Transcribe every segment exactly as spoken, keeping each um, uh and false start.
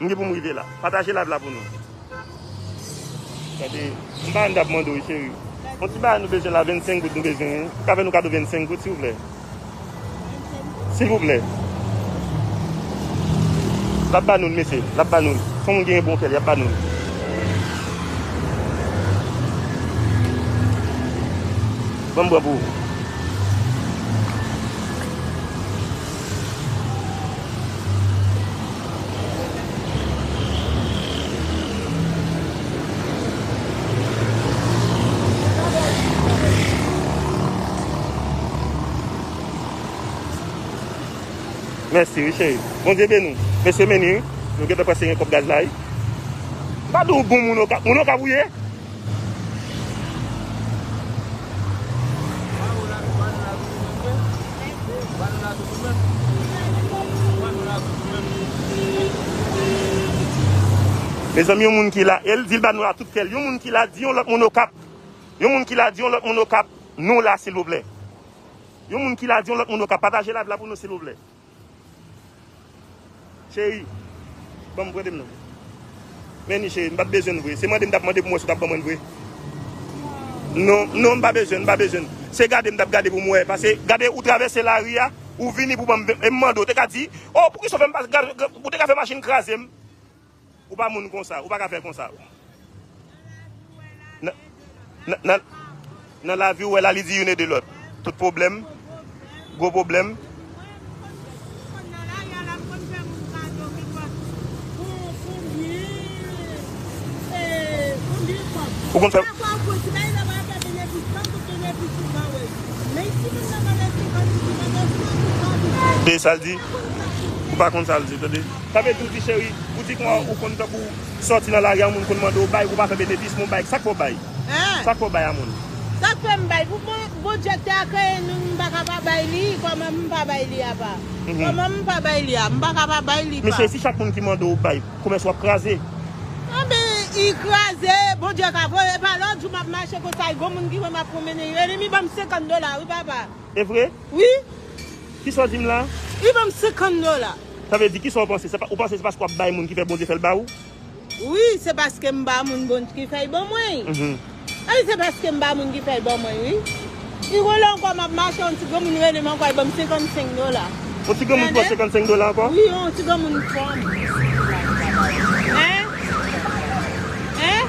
M gen pou m rive la. Pataje live la pou nou. Gade, m pa ann ap mande w, cheri. Yon ti bagay nou bezwen la, vennsenk goud nou bezwen. Ou ka fè nou kado vennsenk goud, silvouplè? Silvouplè. L ap ba nou l, mesye. L ap ba nou l. Fò moun gen bon kè, l ap ba nou l. Ban m pran pou ou. Mèsi, wi, cheri. Bondye beni w. Mesye Meni, wi. Nou gentan prèske gen kòb gaz la, wi. M pa di w bon moun Okap, moun Okap ou ye? Mezanmi, yon moun ki la, e l di l ba nou la tout kè l. Yon moun ki la, di yon lòt moun Okap. Yon moun ki la, di yon lòt moun Okap, nou la, silvouplè. Yon moun ki la, di yon lòt moun Okap, pataje live la pou nou, silvouplè. Cheri, ban m prete m non. Meni cheri, m pa t bezwen l vre. Se mande m t ap mande pou m wè si w t ap ban mwen l vre. Non, non, m pa bezwen, m pa bezwen l. Se gade m t ap gade pou m wè. Paske gade ou travèse lari a, ou vini pou ban m, e m mande w, te ka di, oh, poukisa w fè m pa gade, ou te ka fè machin kraze m. Ou pa moun konsa, ou pa ka fè konsa. Nan, nan, nan, nan lavi w wè la, li di youn ede lòt. Tout pwoblèm, gwo pwoblèm. Ou konn fè. E sa l di, ou pa konn sa l di, tande. Sa vle di, ou di, cheri, ou di kòman ou konn tankou sòti nan lari a, moun konn mande w bay, ou pa fè benefis, moun bay, sa k fè w bay? Hein? Sa k fè w bay a moun? Sa k fè m bay? Pou bon, Bondye ki te kreye nou, m pa ka pa bay li, kòman m pa bay li a pa? Mhm. Kòman m pa bay li a? M pa ka pa bay li pa. Men cheri, si chak moun ki mande w bay, komès w ap kraze. Anben, li kraze, Bondye ka voye, pa lòt jou m ap mache konsa, gwo moun ki wè m ap pwonmennen, yo, li ban m senkant dola, wi, papa. E vre? Wi. Kisa w di m la? Li ban m senkant dola. Sa vle di, kisa w panse? Se pa, ou panse se paske w ap bay moun ki fè Bondye fè l ba ou? Wi, se paske m ba moun bon ki fè l ban mwen. Mhm. Wi, se paske m ba moun ki fè l ban mwen, wi. Li rele ankò, m ap mache, yon ti granmoun rele m ankò, li ban m senkannsenk dola. Yon ti granmoun pran senkannsenk dola ankò? Wi, yon ti granmoun fanm. Hein? Hein?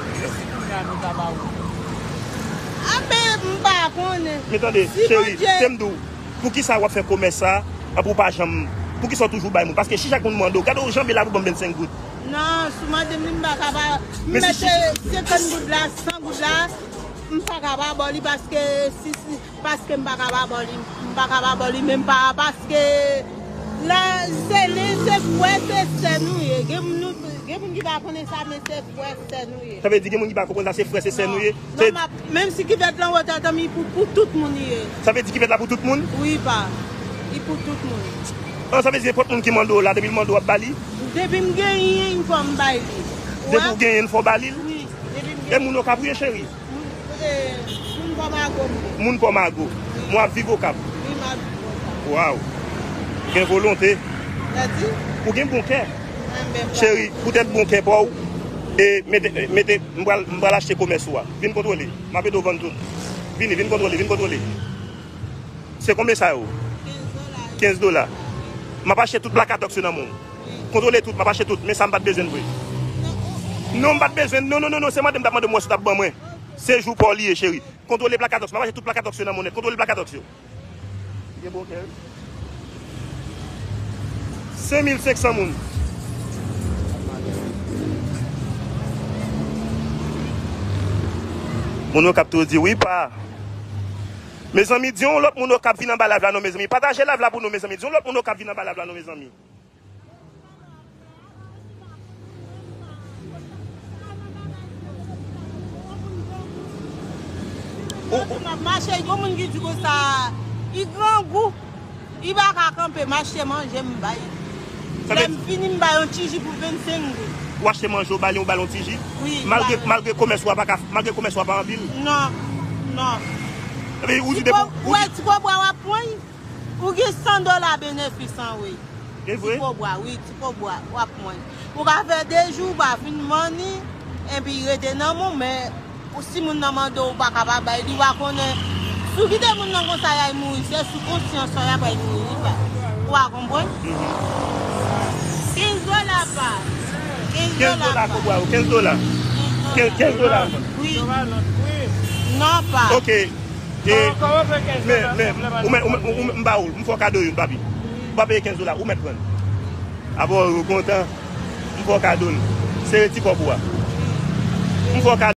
Anben, m pa konnen. Men tande, cheri, se m di w, poukisa w ap fè komès sa, anpi w pa janm, poukisa w toujou bay moun? Paske si chak moun mande w, gade w janbe la pou ban m vennsenk goud. Non, si w mande m li, m pa ka pa, m mete senkant goud la, san goud la, m pa ka pa ba w li paske si, si, paske m pa ka pa ba w li, m pa ka pa ba w li, men m pa, paske la, se li, se frè, se sè nou ye. Gen moun, gen moun ki pa konnen sa, men se frè, sè nou ye. Sa vle di gen moun ki pa konprann sa, se frè, se sè nou ye. Non, m ap, menm si kivèt lan wotè tanmi pou, pou tout moun li ye. Sa vle di kivèt la pou tout moun? Wi, pa. Li pou tout moun. An, sa vle di nenpòt moun ki mande w la, depi l mande w, w ap ba li? Depi m genyen, fò m bay li. Depi w genyen, fò w ba li l? Wi, depi m genyen. E moun Okap ou ye, cheri? Moun, e, moun Pòmago m ye. Moun Pòmago. Wi. Mwen ap viv Okap. Wi, m ap viv Okap. Waw. Gen volonte. Sa di? Ou gen bon kè. Cheri, poutèt bon kè pa w, e mete, mete, m pral, m pral achte komès ou a. Vin kontwole. M ap ede w vann tout. Vini, vin kontwole, vin kontwole. Se konbyen sa yo? Kenz dola. M ap achte tout plakatòks yo nan men w. Kontwole tout, m ap achte tout. Men sa m pa t bezwen vre. Non, m pa t bezwen. Non, non, non, non, se mande m t ap mande m wè si w t ap ban mwen. Se jou pa w li ye, cheri. Kontwole plakatòks. M ap achte tout plakatòks yo nan men w nèt. Kontwole plakatòks yo. Gen bon kè, wi. Senk mil senk san moun. Moun Okap tou di wi pa. Mezanmi, di yon lòt moun Okap vin anba live la non, mezanmi. Pataje live la pou nou, mezanmi. Di yon lòt moun Okap vin anba live la non, mezanmi. Ou, ou. M ap mache, gon moun ki di konsa, li grangou, li pa ka kanpe, m achte manje, m bay. Lè m fini, m bay yon ti ji pou vennsenk goud. Ou achte manje, ou ba li, ou ba l yon ti ji? Wi, m ba li. Malgre, malgre komès ou a pa ka, malgre komès ou a pa anpil? Non, non. Epi ou di depi ou, ou di ti kòb bwa w ap pran, ou gen san dola benefis an, wi. E vre? Ti kòb bwa, wi, ti kòb bwa, w ap pran. Ou ka fè de jou, ou pa fin manni, epi rete nan men w, men ou, si moun nan mande w, ou pa ka pa bay li, ou pa konnen. Si w kite moun nan konsa, y a mouri, se sou konsyans ou y ap bay mouri, wi, pa. Ou pa konprann? Kenz dola pa. Kenz dola pa. Kenz dola, kenz dola. Kenz dola. Wi. Non, pa. Ok. E, men, men, ou mèt, ou mèt, ou mèt, m ba ou l, m fè w kado youn, papi. Ou pa peye kenz dola, ou mèt pran l. Apre ou kontan, m fè w kado l. Sere ti kòb ou a. M fè w kado.